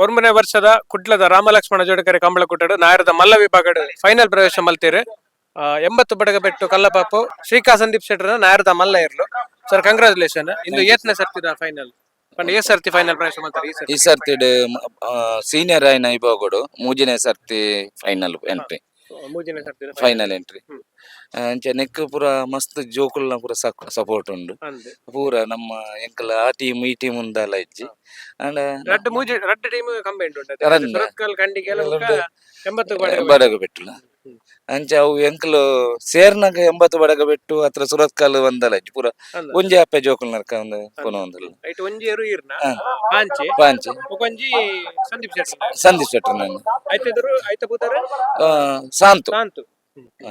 ಒಂಬನೇ ವರ್ಷದ ಕುಡ್ಲದ ರಾಮಲಕ್ಷ್ಮಣ ಜೋಡಕರೆ ಕಂಬಳಕೂಟಡು ನಾಯರದ ಮಲ್ಲ ವಿಭಾಗಡ್ ಫೈನಲ್ ಪ್ರವೇಶ ಮಲ್ತೇರು. 80 ಬಡಗಬೆಟ್ಟು ಕಲ್ಲಪಾಪು ಶ್ರೀಕಾ ಸಂದೀಪ್ ಶೆಟ್ಟರ್ ನಾಯರದ ಮಲ್ಲ ಇರ್ಲು. Sir, congratulation. ಇಂದು ಏತ್ನೇ ಸರ್ತಿದ ಫೈನಲ್ ಪಂಡ ಏ ಸರ್ತಿ ಫೈನಲ್ ಪ್ರವೇಶ ಮಲ್ತಾರೆ ಈ ಸರ್ತಿ? ಈ ಸರ್ತಿಡ್ ಸೀನಿಯರ್ ಆಯಿನ ವಿಭಾಗಡು ಮೂಜಿನೇ ಸರ್ತಿ ಫೈನಲ್ ಎಂಟ್ರಿ. ಮೂಜಿನ ಸರ್ತಿದ ಫೈನಲ್ ಎಂಟ್ರಿ. ಅಂಚ ನೆಕ್ ಪೂರ ಮಸ್ತ್ ಜೋಕುಲ್ನ ಪೂರ ಸಪೋರ್ಟ್ ಉಂಡು. ಅಂದ್. ಪೂರ ನಮ್ಮ ಎಂಕಲ ಆ ಟೀಮ್ ಈ ಟೀಮ್ ಉಂದಲ ಇಜ್ಜಿ ಅಂಡ. ರಡ್ಡ್ ಮೂಜಿ ರಡ್ಡ್ ಟೀಮ್ ಕಂಬೈಂಡ್ ಉಂಟು. ರನ್. ಸುರತ್ಕಲ್ ಖಂಡಿಗೆ 80 ಬಡಗ ಬೆಟ್ಟುಲ. ಅಂಚ ಅವು ಎಂಕಲು ಸೇರ್ನಾಗ 80 ಬಡಗ ಬೆಟ್ಟು ಅತ್ರ ಸುರತ್ಕಲ್ ಒಂದಲ ಇಜ್ಜಿ ಪೂರ. ಅಂದ್. ಒಂಜಿ ಅಪ್ಪೆ ಜೋಕುಲ್ ನರ್ಕ ಒಂದು ಕೊನ ಒಂದಲ್ಲ. ಐಟ್ ಒಂಜಿ ಎರು ಈರ್ನ ಪಾಂಚೆ. ಪಾಂಚೆ. ಒಂಜಿ ಸಂದೀಪ್ ಶೆಟ್ಟರ್. ಸಂದೀಪ್ ಶೆಟ್ಟರ್ ನಾನು. ಐತೆದುರು ಐತ ಪೂತಾರೆ. ಸಾಂತು. ಸಾಂತು. ಹ.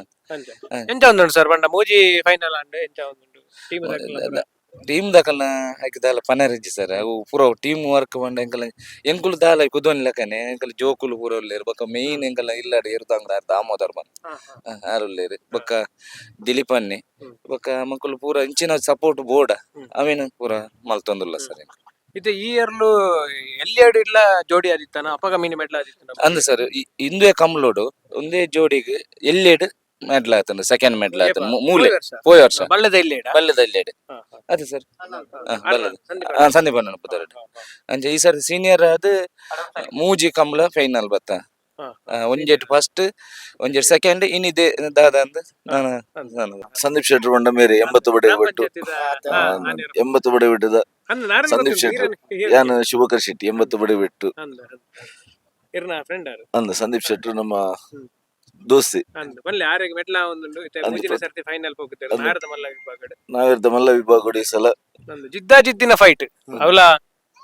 ಎಂಚ ಒಂದುಂಡು ಸರ್, ಬಂಡ ಮೂಜಿ ಫೈನಲ್ ಅಂಡ್ ಎಂಚ ಒಂದುಂಡು ಟೀಮ್? ಟೀಮ್ ದಕಲ್ನ ಐಕ್ ದಾಲ ಪನರಿಜ್ಜಿ ಸರ್. ಅವು ಪೂರ ಟೀಮ್ ವರ್ಕ್ ಪಂಡ ಎಂಕಲ ಎಂಕುಲು ದಾಲ ಕುದೊನ್ ಲೆಕ್ಕನೆ. ಎಂಕಲ್ ಜೋಕುಲು ಪೂರ ಉಲ್ಲೆರ್. ಬೊಕ್ಕ ಮೇನ್ ಎಂಕಲ್ನ ಇಲ್ಲಡ್ ಎರುದಂಗ್ರ ದಾಮೋದರ್ ಬಂದ್ ಆರ್ ಉಲ್ಲೆರ್. ಬೊಕ್ಕ ದಿಲೀಪ್ ಅನ್ನೆ. ಬೊಕ್ಕ ಮಕ್ಕಳು ಪೂರ ಇಂಚಿನ ಸಪೋರ್ಟ್ ಬೋರ್ಡ್ ಅವೇನು ಪೂರ ಮಲ್ತೊಂದುಲ್ಲ ಸರ್. ಇದು ಈ ಇಯರ್ಲು ಎಲ್ಲಿ ಇಲ್ಲ ಜೋಡಿ ಆದಿತ್ತಾನ ಅಪಗ ಮೀನಿ ಮೆಡ್ಲ ಆದಿತ್ತಾನ? ಅಂದ್ ಸರ್, ಇಂದುವೆ ಕಮ್ಲೋಡು ಒಂದೇ ಜೋಡಿಗ್ ಎಲ್ಲೆಡ್ ಮೆಡ್ಲ್ ಆತಂಡು, ಸೆಕೆಂಡ್ ಮೆಡ್ಲ್ ಆತಂಡು ಮೂಲೆ. ಪೋಯ ವರ್ಷ. ಬಳ್ಳದ ಇಲ್ಲಿ. ಬಲ್ಲದ ಎಲ್ಲೆಡ್ ಅದೇ ಸರ್, ಬಲ್ಲದ ಸಂದೀಪ್ ಅಣ್ಣನ ಪುದರ್ಡ್. ಅಂಚ ಈ ಸರ್ ಸೀನಿಯರ್ ಆದ್ ಮೂಜಿ ಕಂಬ್ಲ ಫೈನಲ್ ಬತ್ತ. ಒಂಜೆಟ್ ಫಸ್ಟ್, ಒಂಜೆಟ್ ಸೆಕೆಂಡ್. ಇನಿದೆ ದಾದ ಅಂದ್ ನಾನು ನಾನು ಸಂದೀಪ್ ಶೆಟ್ಟರ್ ಬಂಡ ಮೇರೆ 80 ಬಡೆ ಬಿಟ್ಟು, 80 ಬಡೆ ಬಿಟ್ಟದ ಸಂದೀಪ್ ಶೆಟ್ಟರ್. ಯಾನ್ ಶುಭಕರ್ ಶೆಟ್ಟಿ, 80 ಬಡೆ ಬಿಟ್ಟು. ಇರ್ನ ಫ್ರೆಂಡ್ ಆರು? ಅಂದ, ಸಂದೀಪ್ ಶೆಟ್ಟರ್ ನಮ್ಮ ದೋಸ್ತಿ. ಅಂದ್ ಬಲ್ಲೆ ಆರೆಗ್ ಮೆಟ್ಲ ಒಂದುಂಡು ಇತ್ತೆ. ಅಂದ್. ಮೂಜಿನ ಸರ್ತಿ ಫೈನಲ್ ಹೋಗುತ್ತಾರೆ. ಅಂದ್. ನಾರದ ಮಲ್ಲ ವಿಭಾಗಡ್. ನಾವಿರ್ದ ಮಲ್ಲ ವಿಭಾಗ ಈ ಸಲ. ನಂದು ಜಿದ್ದಾ ಜಿದ್ದಿನ ಫೈಟ್ ಅವಲ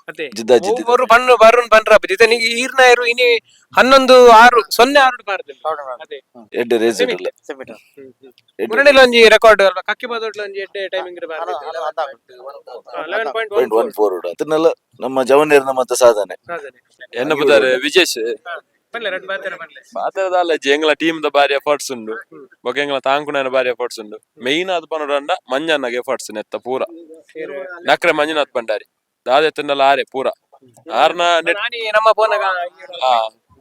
ಅದೇ. ಜಿದ್ದಾ ಜಿದ್ದಿ. ಒಬ್ಬರು ಬಣ್ಣು ಬರುನ್ ಪನ್ರ ಇನಿ ಈರ್ನ ಇರು ಇನಿ 11 6 0 6 ಬಾರದು ಅದೇ. ಎಡ್ಡೆ ರೇಸ್ ಇಡಲ್ಲ. ಮುರಣಿಲ ಒಂಜಿ ರೆಕಾರ್ಡ್ ಅಲ್ವಾ? ಕಕ್ಕಿ ಬಾದೋಟ್ಲ ಒಂಜಿ ಎಡ್ಡೆ ಟೈಮಿಂಗ್ ಬಾರದು, 11.1. ಪಾಯಿಂಟ್ 14. ಅದನ್ನೆಲ್ಲ ನಮ್ಮ ಜವನೇರ್ನ ಮತ್ತೆ ಸಾಧನೆ. ಸಾಧನೆ. ಎನ್ನ ಪುದಾರ್ ವಿಜೇಶ್. ಪನ್ಲೆ, ರಡ್ಡ್ ಬಾತೆರ ಪನ್ಲೆ. ಮಾತಾಡಲ್ಲ, ಎಂಗ್ಲ ಟೀಮ್ ದ ಬಾರಿ ಎಫರ್ಟ್ಸ್ ಉಂಡು. ಬೊಕ ಎಂಗ್ಲ ತಾಂಕುನ ಬಾರಿ ಎಫರ್ಟ್ಸ್ ಉಂಡು. ಮೇನ್ ಅದು ಪನೋಡಂಡ ಮಂಜಣ್ಣಗೆ ಎಫರ್ಟ್ಸ್ ನೆತ್ತ ಪೂರ. ನಕ್ರೆ ಮಂಜುನಾಥ್ ಭಂಡಾರಿ ದಾದ ಎತ್ತಂಡಲ ಆರೆ ಪೂರ ಆರ್ನ ನೆಟ್. ನಾನಿ ನಮ್ಮ ಪೋನಗ. ಆ,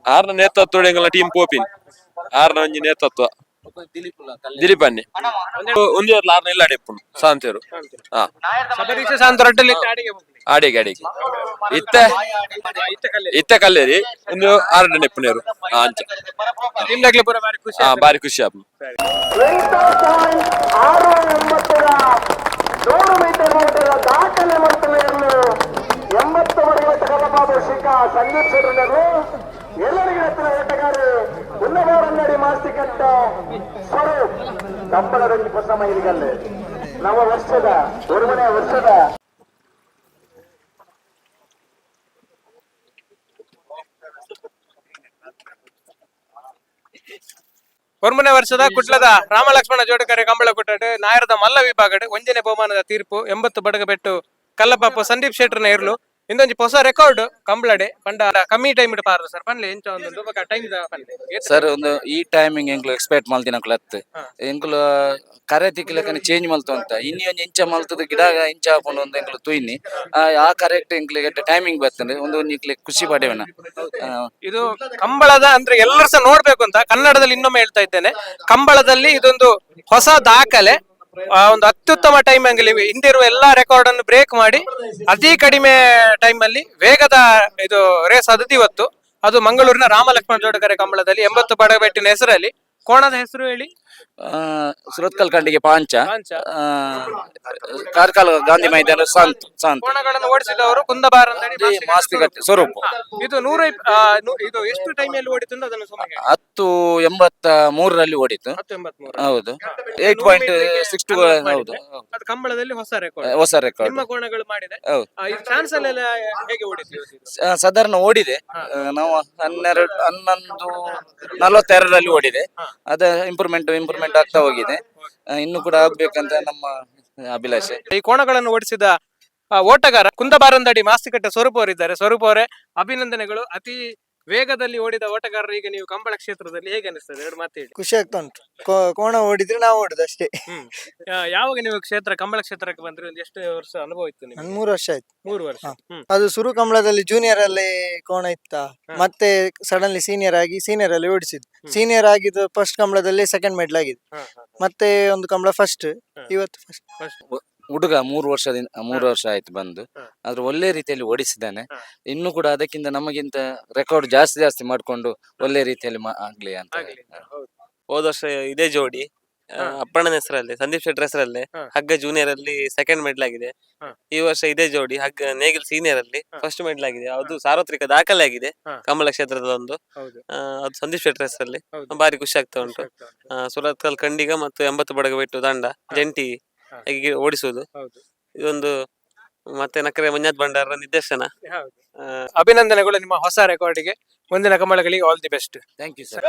ಆರ್ನ ನೇತೃತ್ವ ಎಂಗ್ಲ ಟೀಮ್ ಪೋಪಿನ್. ಆರ್ನ ಒಂಜಿ ನೇತೃತ್ವ ದಿಲೀಪ್ ಅನ್ನಿ ಒಂಜಿ ಆರ್ನ ಇಲ್ಲ ಅಡೆಪ್ಪುಂಡು ಸಾಂತೇರು. ಹಾ. ಶಬರೀಶ ಶಾಂತ ರಡ್ಡಲ್ಲಿ ಅಡಿಗೆ ಹೋಗ್ಲಿ. ಆಡಿಗೆ ಆಡಿಗೆ ಇತ್ತೆ. ಇತ್ತೆ ಕಲ್ಲೆ. ಇತ್ತೆ ಕಲ್ಲೇರಿ ಒಂದು ಆರ್ನ ನೆಪ್ಪುನೇರು ಅಂಚ. ನಿಮ್ದಾಗ್ಲಿ ಪೂರ ಬಾರಿ ಖುಷಿ. ಹಾ, ಬಾರಿ ಖುಷಿ ಆಪುಂಡು. 8.69ರ 100 ಮೀಟರ್ ಓಟದ ದಾಖಲೆ ಮಲ್ತನೆಯನ್ನು 80 ಬಡೆಯ ಕಲ್ಲಬಾಬು ಶಿಖಾ ಸಂದೀಪ್ ಶೆಟ್ಟರ್. ಎಲ್ಲರಿಗೆ ಹತ್ತಿರ ಓಟಗಾರರು ಉನ್ನವಾರಂಗಡಿ ಮಾಸ್ತಿಕಟ್ಟ ಸ್ವರೂಪ್ ಕಂಬಳದಲ್ಲಿ ಹೊಸ ಮೈಲಿಗಲ್ಲು ನವ ವರ್ಷದ ಒಂಬನೇ ವರ್ಷದ. ಒಂಬನೇ ವರ್ಷದ ಕುಟ್ಲದ ರಾಮಲಕ್ಷ್ಮಣ ಜೋಡಕರೆ ಕಂಬಳಕುಟ್ಟಡು ನಾಯರದ ಮಲ್ಲ ವಿಭಾಗಡ್ ಒಂಜನೇ ಬಹುಮಾನದ ತೀರ್ಪು. 80 ಬಡಗಬೆಟ್ಟು ಕಲ್ಲಪಾಪು ಸಂದೀಪ್ ಶೆಟ್ಟರ್ನ ಇರ್ಲು. ಇಂದೊಂಜಿ ಹೊಸ ರೆಕಾರ್ಡ್ ಕಂಬಳಡೆ ಪಂಡ ಕಮ್ಮಿ ಟೈಮ್ ಇಡ್ ಪಾರ್ದು. ಸರ್, ಪನ್ಲೆ ಎಂಚ ಒಂದೊಂದು ಬೊಕ ಟೈಮ್ ಪನ್ಲೆ. ಸರ್, ಒಂದು ಈ ಟೈಮಿಂಗ್ ಎಂಕುಲು ಎಕ್ಸ್ಪೆಕ್ಟ್ ಮಲ್ತಿನಕುಲು ಅತ್ತು. ಎಂಕುಲು ಕರೆ ತಿಕ್ಲಕನೆ ಚೇಂಜ್ ಮಲ್ತು ಅಂತ. ಇನ್ನಿ ಒಂಜಿ ಇಂಚ ಮಲ್ತದ ಗಿಡ ಇಂಚ ಹಾಕೊಂಡು ಒಂದು ಎಂಕುಲು ತೂಯಿನಿ. ಆ ಆ ಕರೆಕ್ಟ್ ಎಂಕ್ಲೆಗೆ ಟೈಮಿಂಗ್ ಬರ್ತದೆ. ಒಂದು ಒಂಜಿ ಎಂಕ್ಲೆ ಖುಷಿ ಪಡೆವನ. ಇದು ಕಂಬಳದ ಅಂದ್ರೆ ಎಲ್ಲರೂ ಸಹ ನೋಡ್ಬೇಕು ಅಂತ ಕನ್ನಡದಲ್ಲಿ ಇನ್ನೊಮ್ಮೆ ಹೇಳ್ತಾ ಇದ್ದೇನೆ. ಕಂಬಳದಲ್ಲಿ ಇದೊಂದು ಹೊಸ ದಾಖಲೆ. ಒಂದು ಅತ್ಯುತ್ತಮ ಟೈಮ್ ಅಲ್ಲಿ ಹಿಂದಿರುವ ಎಲ್ಲಾ ರೆಕಾರ್ಡ್ ಅನ್ನು ಬ್ರೇಕ್ ಮಾಡಿ ಅತಿ ಕಡಿಮೆ ಟೈಮ್ ಅಲ್ಲಿ ವೇಗದ ಇದು ರೇಸ್ ಆದದ್ದು ಇವತ್ತು. ಅದು ಮಂಗಳೂರಿನ ರಾಮ ಲಕ್ಷ್ಮಣ ಜೋಡಕರೆ ಕಂಬಳದಲ್ಲಿ 80 ಬಡಗಬೆಟ್ಟಿನ ಹೆಸರಲ್ಲಿ. ಕೋಣದ ಹೆಸರು ಹೇಳಿ. ಸುರತ್ಕಲ್ ಖಂಡಿಗೆ ಪಾಂಚ. ಪಾಂಚ. ಕಾರ್ಕಳ ಗಾಂಧಿ ಮೈದಾನ ಸಂತ್ ಸಂತ. ಕೋಣಗಳನ್ನು ಓಡಿಸಿದವರು ಕುಂದಬಾರಂದಡಿ ಮಾಸ್ತಿಕಟ್ಟೆ ಸ್ವರೂಪ. ಇದು ನೂರ ಇದು ಎಷ್ಟು ಟೈಮ್ ಅಲ್ಲಿ ಓಡಿತು ಅಂತ ಅದನ್ನು ಸುಮ್ಮನೆ ಹೇಳಿ. 10.83ರಲ್ಲಿ ಓಡಿತು. 10.83. ಹೌದು, 8.62, ಹೌದು. ಅದು ಕಂಬಳದಲ್ಲಿ ಹೊಸ ರೆಕಾರ್ಡ್. ಹೊಸ ರೆಕಾರ್ಡ್. ನಿಮ್ಮ ಕೋಣಗಳು ಮಾಡಿದೆ. ಹೌದು. ಇದು ಚಾನ್ಸ್ ಅಲ್ಲೆಲ್ಲ ಹೇಗೆ ಓಡಿತು ಇವತ್ತು ಇದು? ಸಾಧಾರಣ ಓಡಿದೆ. ನಾವು 12, 11.42ರಲ್ಲಿ ಓಡಿದೆ. ಅದ ಇಂಪ್ರೂವ್ಮೆಂಟ್ ಇಂಪ್ರೂವ್ಮೆಂಟ್ ಆಗ್ತಾ ಹೋಗಿದೆ. ಇನ್ನು ಕೂಡ ಆಗ್ಬೇಕಂತ ನಮ್ಮ ಅಭಿಲಾಷೆ. ಈ ಕೋಣಗಳನ್ನು ಓಡಿಸಿದ ಓಟಗಾರ ಕುಂದಬಾರಂದಡಿ ಮಾಸ್ತಿಕಟ್ಟೆ ಸ್ವರೂಪ್ ಅವರಿದ್ದಾರೆ. ಸ್ವರೂಪ್ ಅವರೇ, ಅಭಿನಂದನೆಗಳು. ಅತಿ ವೇಗದಲ್ಲಿ ಓಡಿದ ಓಟಗಾರರು ಈಗ ನೀವು ಕಂಬಳ ಕ್ಷೇತ್ರದಲ್ಲಿ ಹೇಗೆ ಅನಿಸ್ತದೆ, ಎರಡು ಮಾತು ಹೇಳಿ. ಖುಷಿ ಆಗ್ತಾ ಉಂಟು. ಕೋಣ ಓಡಿದ್ರೆ ನಾವು ಓಡುದು ಅಷ್ಟೇ. ಯಾವಾಗ ನೀವು ಕ್ಷೇತ್ರ ಕಂಬಳ ಕ್ಷೇತ್ರಕ್ಕೆ ಬಂದ್ರಿ? ಒಂದು ಎಷ್ಟು ವರ್ಷ ಅನುಭವ ಇತ್ತು ನಿಮ್ಗೆ? ನನ್ 3 ವರ್ಷ ಆಯ್ತು. 3 ವರ್ಷ. ಹಾ. ಅದು ಸುರು ಕಂಬಳದಲ್ಲಿ ಜೂನಿಯರ್ ಅಲ್ಲಿ ಕೋಣ ಇತ್ತ, ಮತ್ತೆ ಸಡನ್ಲಿ ಸೀನಿಯರ್ ಆಗಿ ಸೀನಿಯರ್ ಅಲ್ಲಿ ಓಡಿಸಿದ್ದು. ಸೀನಿಯರ್ ಆಗಿದ್ದು ಫಸ್ಟ್ ಕಂಬಳದಲ್ಲಿ ಸೆಕೆಂಡ್ ಮೆಡಲ್ ಆಗಿದೆ. ಹಾ, ಹಾ, ಮತ್ತೆ ಒಂದು ಕಂಬಳ ಫಸ್ಟ್, ಇವತ್ತು ಫಸ್ಟ್. ಹುಡುಗ 3 ವರ್ಷದಿಂದ, 3 ವರ್ಷ ಆಯ್ತು ಬಂದು. ಆದ್ರೆ ಒಳ್ಳೆ ರೀತಿಯಲ್ಲಿ ಓಡಿಸಿದ್ದಾನೆ. ಇನ್ನು ಕೂಡ ಅದಕ್ಕಿಂತ ನಮಗಿಂತ ರೆಕಾರ್ಡ್ ಜಾಸ್ತಿ ಜಾಸ್ತಿ ಮಾಡ್ಕೊಂಡು ಒಳ್ಳೆ ರೀತಿಯಲ್ಲಿ ಆಗ್ಲಿ ಅಂತ. ಆಗ್ಲಿ ಅಂತ, ಹೌದು. ಹೋದ ವರ್ಷ ಇದೇ ಜೋಡಿ ಅಪ್ಪಣ್ಣನ ಹೆಸರಲ್ಲಿ, ಸಂದೀಪ್ ಶೆಟ್ಟರ್ ಹೆಸರಲ್ಲೇ ಹಗ್ಗ ಜೂನಿಯರ್ ಅಲ್ಲಿ ಸೆಕೆಂಡ್ ಮೆಡಲ್ ಆಗಿದೆ. ಈ ವರ್ಷ ಇದೇ ಜೋಡಿ ಹಗ್ಗ ನೇಗಿಲ್ ಸೀನಿಯರ್ ಅಲ್ಲಿ ಫಸ್ಟ್ ಮೆಡಲ್ ಆಗಿದೆ. ಅದು ಸಾರ್ವತ್ರಿಕ ದಾಖಲೆ ಆಗಿದೆ ಕಂಬಳ ಕ್ಷೇತ್ರದ ಒಂದು. ಅದು ಸಂದೀಪ್ ಶೆಟ್ಟರ್ ಹೆಸರಲ್ಲಿ. ಭಾರಿ ಖುಷಿ ಆಗ್ತಾ ಉಂಟು. ಖುಷಿ ಆಗ್ತಾ ಉಂಟು. ಸುರತ್ಕಲ್ ಖಂಡಿಗ ಮತ್ತು 80 ಬಡಗ ಬಿಟ್ಟು ದಂಡ ಜಂಟಿ ಹೀಗೆ ಓಡಿಸುವುದು. ಇದೊಂದು ಮತ್ತೆ ನಕರೆ ಮಂಜಾತ್ ಭಂಡಾರರ ನಿರ್ದೇಶನ. ಅಭಿನಂದನೆಗಳು ನಿಮ್ಮ ಹೊಸ ರೆಕಾರ್ಡಿಗೆ. ಮುಂದಿನ ಕಂಬಳಗಳಿಗೆ all the best. Thank you sir.